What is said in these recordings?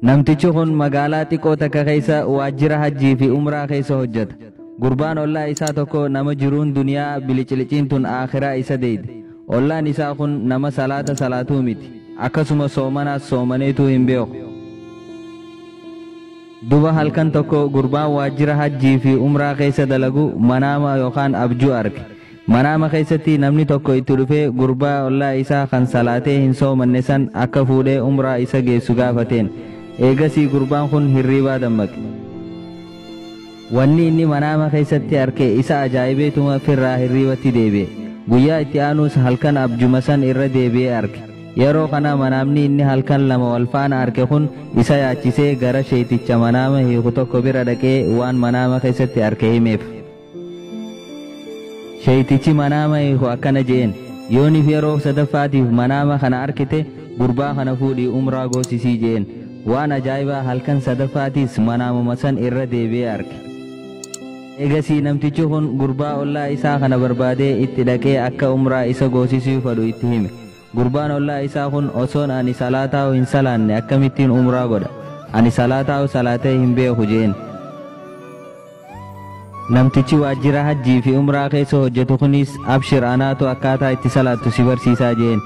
Namtichi kun magaalaa xiqqoo takka keessa waajjira hajjii fi umraa keessa hojjeta. Gurbaan ollaa isaa tokko nama jiruun duniyaa biliciliciin tun aakhiraa isa deeyde. Ollaan isaa kun nama salaata salaatuu miti. Akkasuma soomanaas soomaneetuu hin beeku. Duba halkan tokko gurbaan waajjira hajjii fi umraa keessa dalagu manaama yookaan abjuu arge. Manaama keessatti namni tokko itti dhufee gurbaa ollaa isaa kan salaatee hin soomanne san akka fuudhee umraa isa geessu gaafateen. Eegasii gurbaan kun hirriibaa dammaqe. Wanni inni manaama keessatti arke isa ajaa'ibeetuma firraa hirriibatti deebi'e. Guyyaa itti aanuus halkan abjuma san irra deebi'ee arke. Yeroo kana manaamni inni halkan lama wal faana arke kun isa yaachisee gara sheeticha manaama hiiku tokko bira dhaqee waan manaama keessatti arke himeef. Sheetichi manaama hiiku akkana je'een, yooniif yeroo sadaffaatiif manaama kana arkite gurbaa kana fuudhii umraa goosisii je'een. Waan ajaa'ibaa halkan sadaffaatiis manaamuma san irra deebi'ee arke. Eegasii namtichi kun gurbaa ollaa isaa kana barbaadee itti dhaqee akka umraa isa goosisuu fedhu itti hime. Gurbaan ollaa isaa kun osoon ani salaataa hin salaanne akkamittiin umraa godha? Ani salaataa salaatee hin beeku je'een. Namtichi waajjira hajjii fi umraa keessa hojjetu kunis abshir anaatu akkaataa itti salaattu si barsiisaa je'een.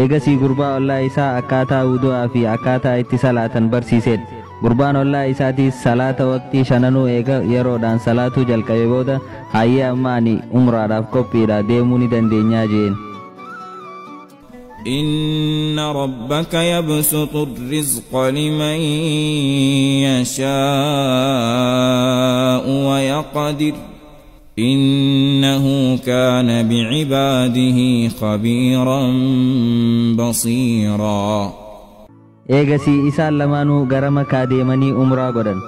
Eegasii gurbaa ollaa isaa akkaataa wudu'aa fi akkaataa itti salaatan barsiiseen. Gurbaan ollaa isaatiis salaata waqtii shananuu eega yeroodhaan salaatuu jalqabe booda hayyee amma ani umraadhaaf qophiidha deemuu ni dandeenyaa je'een. إن ربك يبسط الرزق لمن يشاء ويقدر إنه كان بعباده خبيرا بصيرا. Eegasii isaan lamaanuu gara Makaa deemanii umraa godhan.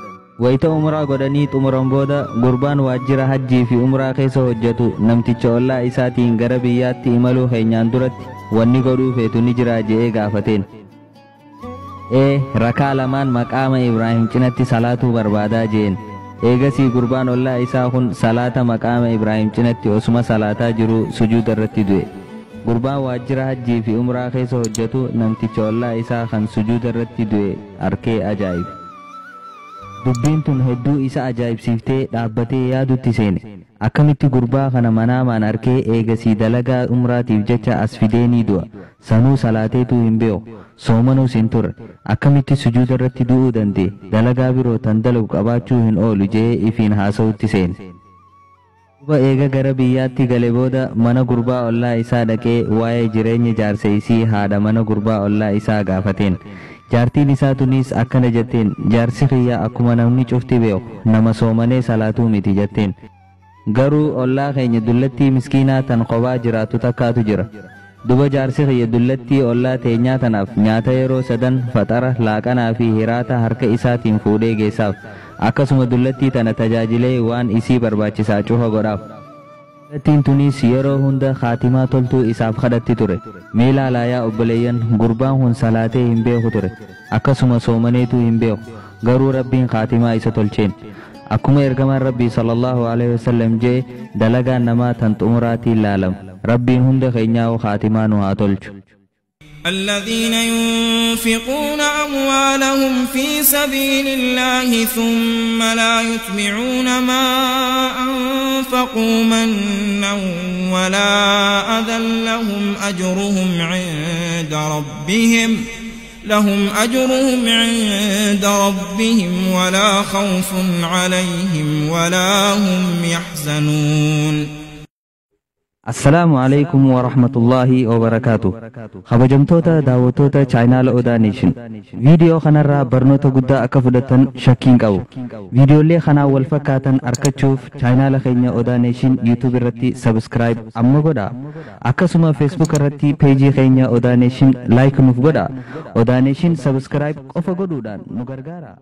Wayita umraa godhanii xumuran booda gurbaan waajjira hajjii fi umraa keessa hojjetu namticha ollaa isaatiin gara biyyaatti imaluu keenyaan duratti wanni godhuu feetu ni jira je'ee gaafateen. Ee rakaa lamaan maqaama Ibraahim cinatti salaatuu barbaadaa je'een. Eegasii gurbaan ollaa isaa kun salaata maqaama Ibraahim cinatti osuma salaataa jiru sujuuda irratti du'e. Gurbaan waajjira hajjii fi umraa keessa hojjetu namticha ollaa isaa kan sujuuda irratti du'e arkee ajaa'ibe. Dubbiin tun hedduu isa ajaa'ibsiiftee dhaabbatee yaadutti seene. Akkamitti gurbaa kana manaamaan arkee eegasii dalagaa umraatiif jecha as fidee ni du'a. Sanuu salaateetuu hin beeku. Soomanuus hin turre. Akkamitti sujuuda irratti du'uu danda'e? Dalagaa biroo tan dalagu qabaachuu hin oolu je'ee ifiin haasa'utti seene. Duuba eega gara biyyaatti gale booda mana gurbaa ollaa isaa dhaqee waa'ee jireenya jaarsa isii haadha mana gurbaa ollaa isaa gaafateen. Jaartiin isaa tunis akkana jetteen, jaarsi kiyya akkuma namni cufti beeku nama soomanee salaatuu miti jetteen. Garuu ollaa keenya dullattii miskiinaa tan kophaa jiraatu takkaatu jira. Duba jaarsi kiyya dullattii ollaa teenyaa tanaaf nyaata yeroo sadan faxara laaqanaa fi hiraata harka isaatiin fuudhee geessaaf. Akkasuma dullattii tana tajaajilee waan isii barbaachisaa cufa godhaaf. Dullattiin tunis yeroo hunda khaatimaa toltuu isaaf kadhatti ture. Mee ilaalaa yaa obboleeyyan, gurbaan kun salaatee hin beeku ture. Akkasuma soomaneetuu hin beeku. Garuu Rabbiin khaatimaa isa tolcheen. Akkuma ergamaan Rabbii sallallahu alaihi wasallam jee dalagaan namaa tan xumuraatiin laalama. Rabbiin hunda keenyaa khaatimaa nu haa tolchu. الذين ينفقون أموالهم في سبيل الله ثم لا يتبعون ما أنفقوا منا ولا أذى لهم أجرهم عند ربهم ولا خوف عليهم ولا هم يحزنون. Assalaamu alaikum wa rahmatullahi wa barakaatu. Kabajamtoota daawwattoota chaayinaala Odaa Neeshin. Viidiyoo kanarraa barnoota guddaa akka fudhatan shakkiin qabu. Viidiyoolee kanaan wal fakkaatan argachuuf chaayinaala keenya Odaa Neeshin YouTube irratti subscribe amma godhaa. Akkasuma Facebook irratti peejii keenya Odaa Neeshin like nuuf godhaa. Odaa Neeshin subscribe qofa godhuudhaan nu gargaara.